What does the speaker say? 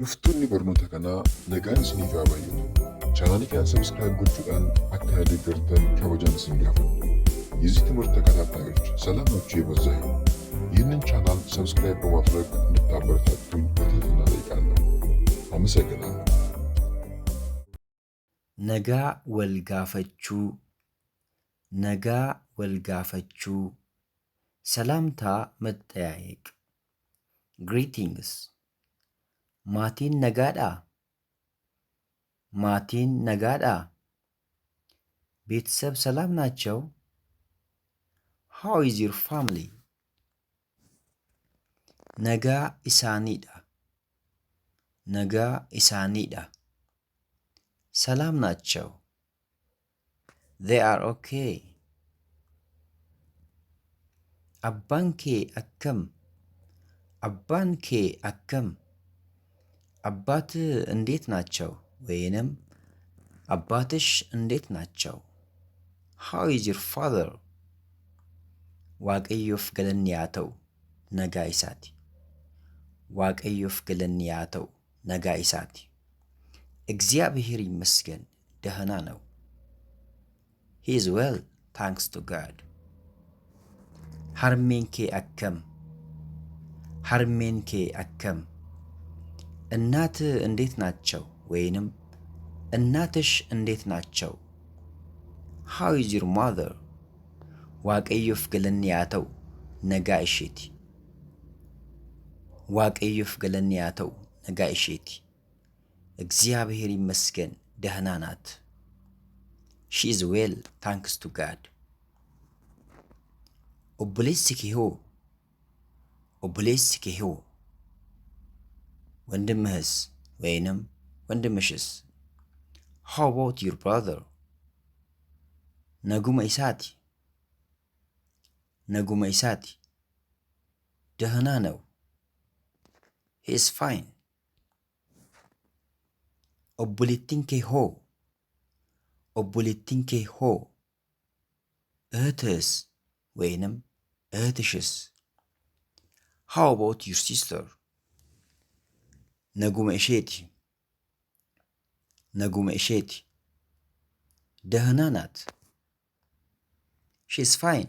Dhuftoonni barnoota kanaa nagaan isiniif haa baay'atu. Chaanaalii kana subscribe gochuudhaan akka na deeggartan kabajaan isin gaafadha. የዚህ ትምህርት ተከታታዮች ሰላማችሁ የበዛ ይሁን። ይህንን ቻናል subscribe በማድረግ እንድታበረታቱኝ በትህትና እጠይቃለሁ። አመሰግናለሁ። Nagaa wal gaafachuu, nagaa wal gaafachuu, ሰላምታ መጠያየቅ። Greetings. Maatiin nagaadhaa? Maatiin nagaadhaa? ቤተሰብ ሰላም ናቸው? How is your family? Nagaa isaaniidha. Nagaa isaaniidha. ሰላም ናቸው። They are okay. Abbaan kee akkam? Abbaan kee akkam? አባትህ እንዴት ናቸው? ወይንም አባትሽ እንዴት ናቸው? How is your father? Waaqayyoof galanni haa ta'u, nagaa isaati. Waaqayyoof galanni haa ta'u, nagaa isaati. እግዚአብሔር ይመስገን ደህና ነው። He is well, thanks to God. Harmeen kee akkam? Harmeen kee akkam? እናትህ እንዴት ናቸው? ወይንም እናትሽ እንዴት ናቸው? How is your mother? Waaqayyoof galanni haa ta'u, nagaa isheeti. Waaqayyoof galanni haa ta'u, nagaa isheeti. እግዚአብሔር ይመስገን ደህና ናት። She is well, thanks to God. Obboleessi kee hoo? Obboleessi kee hoo? ወንድምህስ ወይንም ወንድምሽስ? How about your brother? Naguma isaati. Naguma isaati. ደህና ነው። He is fine. Obboleettiin kee hoo? Obboleettiin kee hoo? እህትህስ ወይንም እህትሽስ? How about your sister? Naguma isheeti. Naguma isheeti. ደህና ናት። She is fine.